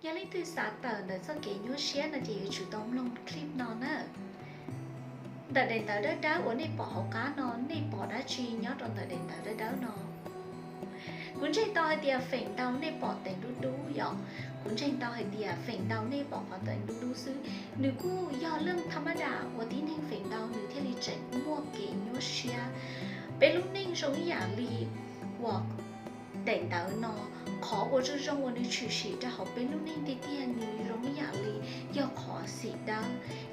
Yog leej twg xav tawm ntawm txoj kev nyuaj siab no ces yuav tsum tau mloog clip no na. Ntawm daim ntawv dawb dawb uas nej pom hauv qab no, nej pom dab tsi nyob rau ntawm daim ntawv dawb dawb no? Kuv ntseeg tau hais tias feem ntau nej pom teev dub dub yom. Kuv ntseeg tau hais tias feem ntau nej pom qhov teev dub dub xwb. Nws kuj yog leej thab mab dam uas tib neeg feem ntau nws thiaj li tseem muaj kev nyuaj siab. Peb lub neej zoo ib yam li uas daim ntawv no, qhov uas zoo zoo uas nws tshwm sim rau hauv peb lub neej tiag tiag nws zoo ib yam li yog qhov xim dawb.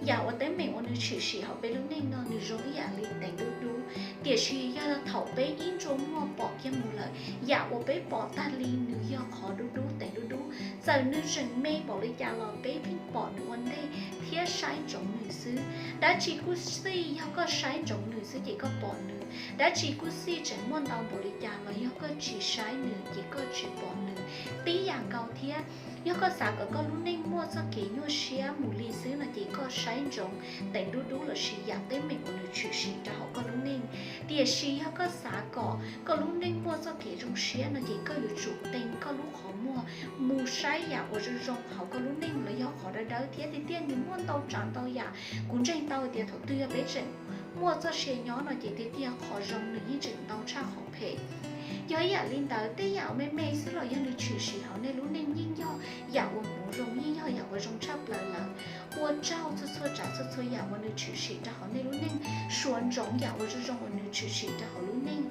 Yam uas teeb meem uas nws tshwm sim hauv peb lub neej no nws zoo ib yam li teev dub dub. Tiam sis yog thaum peb ib ntsua muag pom kiag mus lawm, yam uas peb pom tag li nws yog qhov dub dub teev dub dub. Txawm nws tseem me npaum li cas los peb pheej pom nws ua ntej thiab saib ntsoov nws xwb. Dab tsi kuj xij, yog koj saib ntsoov nws xwb ces koj pom nws. Dab tsi kuj xij, tseem muaj ntau npaum li cas los yog koj tsis saib nws ces koj tsis pom nws. Tib yam nkaus thiab, yog koj xav kom koj lub neej muaj txoj kev nyuaj siab mus li xwb no ces koj saib ntsoov teev dub dub lossis yam teeb meem uas nws tshwm sim rau hauv koj lub neej. Tiam sis yog koj xav kom koj lub neej muaj txoj kev zoo siab no ces koj yuav tsum teev koj lub qhov muag mus saib yam uas zoo zoo hauv koj lub neej los yog qhov dawb dawb thiab tiag tiag nws muaj ntau tsav ntau yam. Kuv ntseeg tau tias thaum twg yog peb tseem muaj txoj sia nyob no ces tiag tiag qhov zoo nws yeej tseem ntau tshaj qhov phem. Yog ib yam li ntawd, tej yam me me xwb los yog nws tshwm sim hauv nej lub neej yeej yog yam uas hmoov zoo, yeej yog yam uas zoo tshaj plaws lawm. Ua tsaug txhua txhua tsav txhua txhua yam uas nws tshwm sim rau hauv nej lub neej, suav ntsoov yam uas zoo zoo uas nws tshwm sim rau hauv lub neej.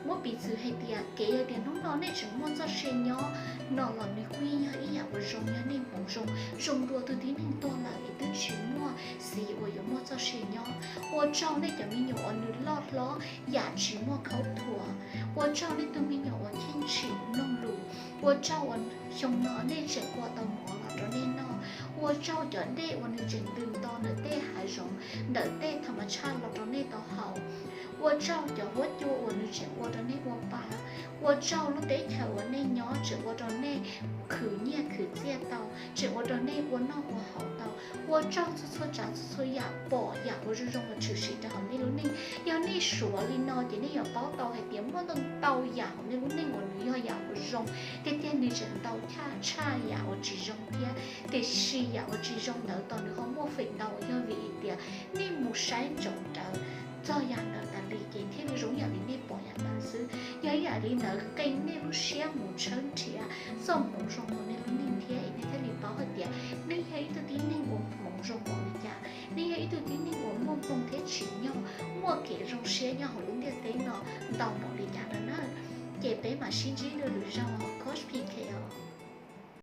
Muab piv txwv hais tias kev yog tias hnub no nej tseem muaj txoj sia nyob no los nws kuj yeej yog ib yam uas zoo, yog nej hmoov zoo, zoo dua tus tib neeg tuag lawm es twb tsis muaj xiv uas yuav muaj txoj sia nyob. Ua tsaug nej cov me nyuam uas nws loj hlob yam tsis muaj khaub thuas. Ua tsaug nej tus me nyuam uas cheem tshim mloog lus. Ua tsaug uas xyoo no nej tseem ua tau mov los rau nej noj. Ua tsaug cov dej uas nws tseem ntws nto ntawm tej hav zoov, ntawm tej tham ma tshaj los rau nej tau haus. Ua tsaug cov huab cua uas nws tseem ua rau nej ua pa. Ua tsaug lub teb chaws uas nej nyob tseem ua rau nej khwv nyiaj khwv txiaj tau, tseem ua rau nej ua noj ua haus tau. Ua tsaug txhua txhua tsav txhua txhua yam, pom yam uas zoo zoo uas tshwm sim rau hauv nej lub neej. Yog nej suav li no ces nej yuav paub tau hais tias muaj ntau ntau yam hauv nej lub neej uas nws yog yam uas zoo, tiag tiag nws tseem ntau tshaj tshaj yam uas tsis zoo thiab. Tiam sis yam uas tsis zoo ntawd tos nws ho muaj feem ntau yog vim hais tias nej mus saib ntsoov rawv txog yam ntawd tas li ces thiaj li zoo yam li nej pom yam ntawd xwb. Yog ib yam li ntawd qee nej lub siab mus tshawb nrhiav txoj hmoov zoo rau nej lub neej thiab es nej thiaj li paub hais tias nej yog ib tug tib neeg uas hmoov zoo npaum li cas, nej yog ib tug tib neeg uas muaj hmoo thiab tsim nyog, muaj kev zoo siab nyob hauv lub ntiaj teb no ntau npaum li cas no na. Ces peb mam sib ntsib dua lwm zaug, Coach P K.